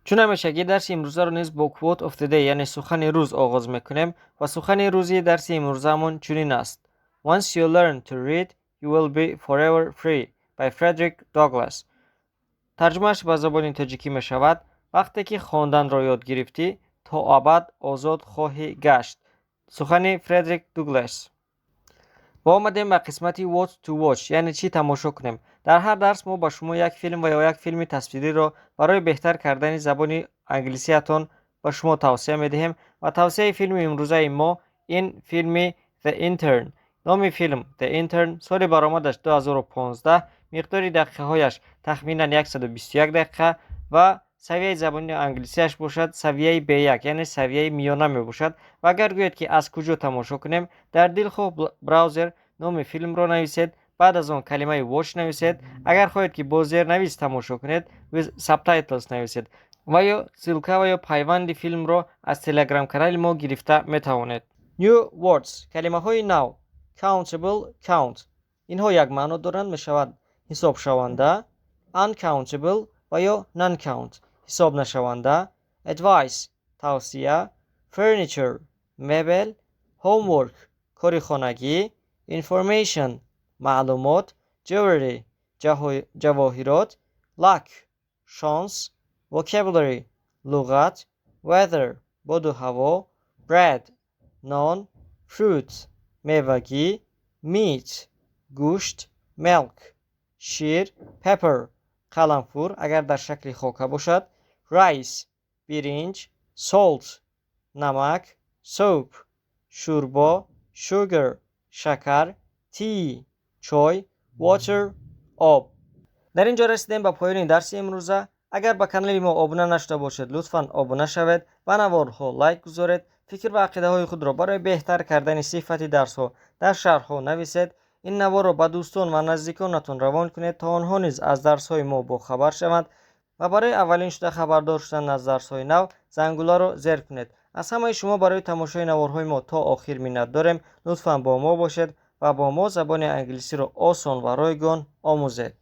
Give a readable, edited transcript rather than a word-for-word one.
Чун ҳамешагӣ, дарси имрӯзаро низ бо Quote of the Day, яъне сухани рӯз оғоз мекунем ва сухани рӯзи дарси имрӯзаамон чунин аст: "Once you learn to read, you will be forever free" by Frederick Douglass. Тарҷумааш ба забони тоҷикӣ мешавад: «Вақте ки хонданро ёд гирифтӣ, то абад озод хоҳӣ гашт». Сухани Фредерик Дуглас. Ва омадем ба қисмати What to Watch, яъне чӣ тамошо кунем. Дар ҳар дарс мо ба шумо як филм ва ё як филми тасвириро барои беҳтар кардани забони англисиятон ба шумо тавсия медиҳем ва тавсияи филми имрӯзаи мо ин филми The Intern. Номи филм The Intern, соли баромадаш 2015, миқдори дақиқаҳояш тахминан 121 дақиқа ва савияи забони англисиаш бошад савияи B1, яъне савияи миёна мебошад. Ва агар гӯед, ки аз куҷо тамошо кунем, дар дилхоҳ браузер номи филмро нависед, баъд аз он калимаи Watch нависед. Агар хоҳед, ки бо зернавис тамошо кунед, with subtitles нависед ва ё ссылка ва ё пайванди филмро аз телеграм-канали мо гирифта метавонед. New words, калимаҳои нав. Countable, count — инҳо як маъно доранд, мешавад ҳисобшаванда. Uncountable ва ё non-count — ҳисобнашаванда. Advice — тавсия. Furniture — мебел. Homework — кори хонагӣ. Information — маълумот. Jewelry — ҷавоҳирот. Luck — шонс. Vocabulary — луғат. Weather — боду ҳаво. Bread — нон. Fruit — мевагӣ. Meat — гӯшт. Milk — шир. Pepper — қаламфур, агар дар шакли хока бошад. Rice — биринҷ. Salt — намак. Soup — шӯрбо. Sugar — шакар. Tea — чой. Water — об. Дар ин ҷо расидем ба поёни дарси имрӯза. Агар ба канали мо обуна нашуда бошед, лутфан обуна шавед ва наворҳо лайк гузоред. Фикр ва ақидаҳои худро барои беҳтар кардани сифати дарсҳо дар шарҳҳо нависед. Ин наворро ба дӯстон ва наздиконатон равон кунед, то онҳо низ аз дарсҳои мо бохабар шаванд ва барои аввалин шуда хабардор шудан аз дарсҳои нав зангуларо зер кунед. Аз ҳамаи шумо барои тамошои наворҳои мо то охир миннат дорем. Лутфан бо мо бошед ва бо мо забони англисиро осон ва ройгон омӯзед.